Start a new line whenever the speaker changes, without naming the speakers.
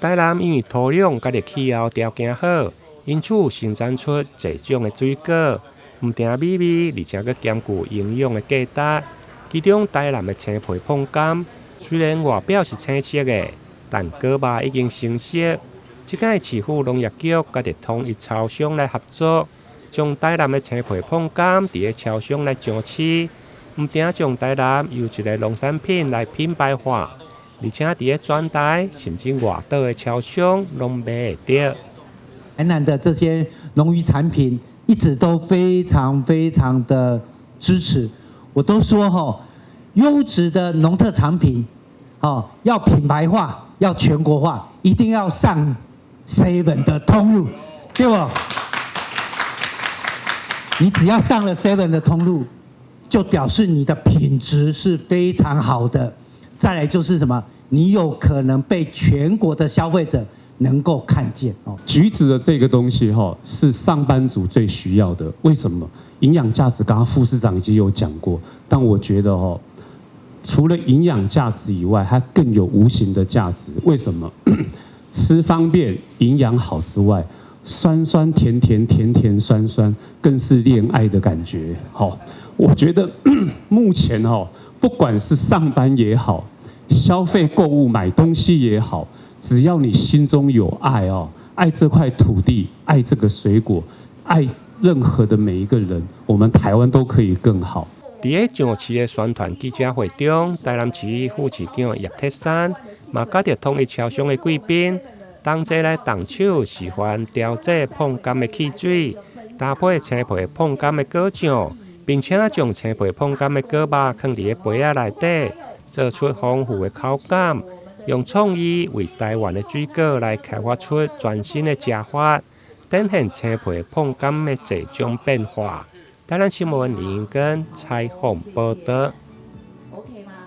台南因為土壤佮氣候條件好，因此生產出濟種的水果，毋但美味，而且閣兼具營養的價值。其中台南的青皮椪柑，雖然外表是青色的，但果肉已經成熟。這擺市府農業局佮統一超商來合作，將台南的青皮椪柑佇咧超商來上市，毋但將台南優質的農產品來品牌化，而且佇咧全台甚至外島的超商攏買會著。
台南的這些農漁產品一直都非常非常的支持，我都說吼，優質的農特產品，哦，要品牌化，要全國化，一定要上 Seven 的通路，對不？你只要上了 Seven 的通路，就表示你的品質是非常好的。再來就是什麼？你有可能被全國的消費者能夠看見哦。
橘子的這個東西哈，是上班族最需要的。為什麼？營養價值，剛剛副市長已經有講過。但我覺得哦，除了營養價值以外，它更有無形的價值。為什麼？吃方便、營養好之外，酸酸甜甜、甜甜酸酸，更是戀愛的感覺。好，我覺得目前哦，不管是上班也好，消費購物買東西也好，只要你心中有愛哦，愛這塊土地，愛這個水果，愛任何的每一個人，我們台灣都可以更好。
佇咧上市的宣傳記者會中，台南市副市長葉鐵珊嘛佮著統一超商的貴賓，同齊來動手示範調製椪柑的汽水，搭配青皮椪柑的果醬，並且將青皮椪柑的果肉囥佇咧杯仔內底，做出豐富的口感，用創意為台灣的水果來開發出全新的食法，展現青皮椪柑的濟種變化。台南新聞林根採訪報導。